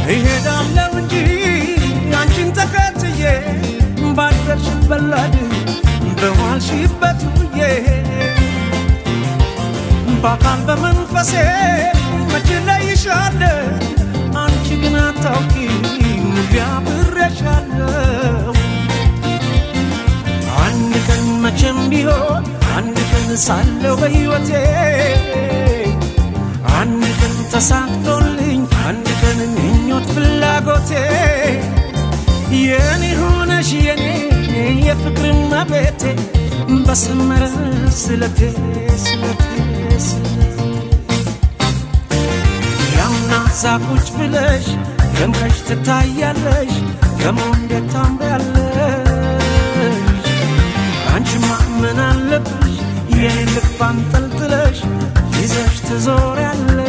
እሄዳለሁ እንጂ አንቺን ተከትዬ፣ ባደርሽበት ላድር፣ በዋልሽበት ውዬ። በአካል በመንፈሴ መች እለይሻለሁ፣ አንቺ ግን አታውቂም አብሬሻለሁ። አንድ ቀን መቼም ቢሆን፣ አንድ ቀን ሳለው በሕይወቴ፣ አንድ ቀን ተሳክቶልኝ፣ አንድ ቀን ምኞት ፍላጎቴ፣ የኔ ሆነሽ የኔ የፍቅር እመቤቴ፣ በሰመረ ስለቴ ስለቴ ስለቴ። ያምና እዛ ቁጭ ብለሽ ደምቀሽ ትታያለሽ፣ ገሞ እንዴት ታምሪያለሽ! አንቺማ ምን አለብሽ የኔን ልብ አንጠልጥለሽ ይዘሽ ትዞሪያለሽ።